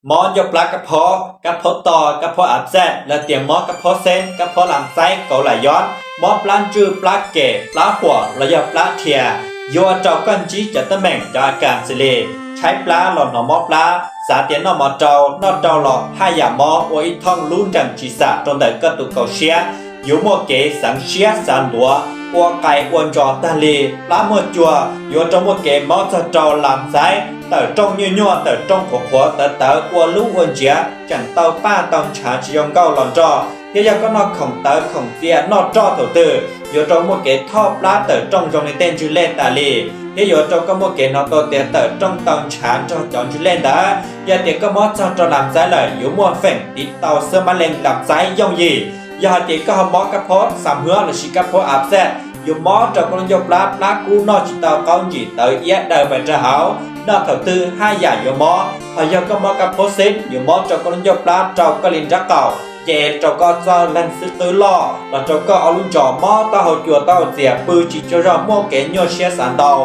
Mob ncauj plab kab phob, kab phob to, kab phob ab xej, los tias mob kab phob xeb, kab phob lam xaib, kauv lam yob, mob plab ntswj, plab kem, plab huam los yog plab dhia, yuav ua rau koj ntsib cov teeb meem cov a kas xws li tshaib plab los hnov mob plab, xav tias noj mov rau, noj rau los haj yam mob ua ib thooj lub nrees tsis xam rau ntawm koj tus kaum siab, yuav muaj kev xeev siab xav ntuav, ua qais ua ntsos tag li, plab muaj cuag, yuav rau muaj kev mob txog rau lam xaib, tawm rooj nyuaj nyuaj, tawm rooj qhuav qhuav tawv tawv, ua lub ua ntsiav tseem tau paj tau ntshav tsis zoo nkauj los nroj. Thiab yog koj noj khoom tawv khoom txias noj roj thaum twg, yuav rau muaj kev thoj plab tawm rooj zoo li tej ntswg lej tas li, thiab yuav rau koj muaj kev hnov tau tias tawm rooj tau ntshav nrog cov ntswg lej ntawd. Yog tias koj mob txog rau lam xaib lawm, yuav muaj feem tiv tau xab mab leej lam xaib yooj yim. Yog hais tias koj ho mob kab phob xas huab lossis kab phob ab xej, yuav mob rau koj lub ncauj plab, plab kub, noj tsis tau qaub, ntsim tawv iab daws pais rau hauv, noj thaum twg haj yam yuav mob. Ho yog koj mob kab phob xeb, yuav mob rau koj lub ncauj plab, rau koj li nrab qaum, ces rau koj txoj leeg xwb qwb loj, los rau koj ob lub ntsos mob, taub hau cua, taub hau txias, pw tsis tsaug zog, muaj kev nyuaj siab xav ntau,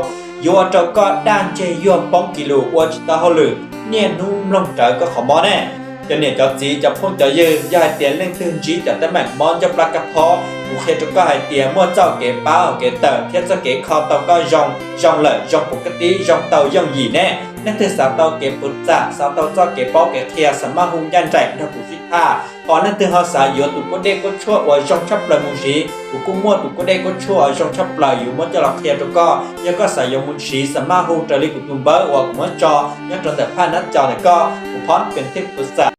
yuav ua rau koj daj ntseg yuag poob kis lus, ua tsis tau hauj lwm, niaj hnub mloog rawv koj qhov mob ne. Cov niam cov txiv cov phooj cov ywg, yog hais tias leej twg ntsib cov teeb meem mob ncauj plab kab phob, kuv qhia rau koj hais tias muaj txoj kev pab hauv kev tawm thiab txoj kev kho tau koj zoo, zoo lawm zoo pus kab tib, zoo tau yooj yim ne. Leej twg xav tau kev pus txam, xav tau txoj kev paub kev qhia, xav maj hu ncaj nraim nrog kuv sib tham. Ho leej twg ho xav yuav tus kuab dej kuab tshuaj uas zoo tshaj plaws mus siv, kuv kuj muaj tus kuab dej kuab tshuaj uas zoo tshaj plaws yuav muab coj los qhia rau koj. Yog koj xav yuav mus siv, xav maj hu raws li kuv tus npawb uas kuv muab tso nyob rau ntawm phaj nab co ntawm koj, kuv phob pees thiab pus txam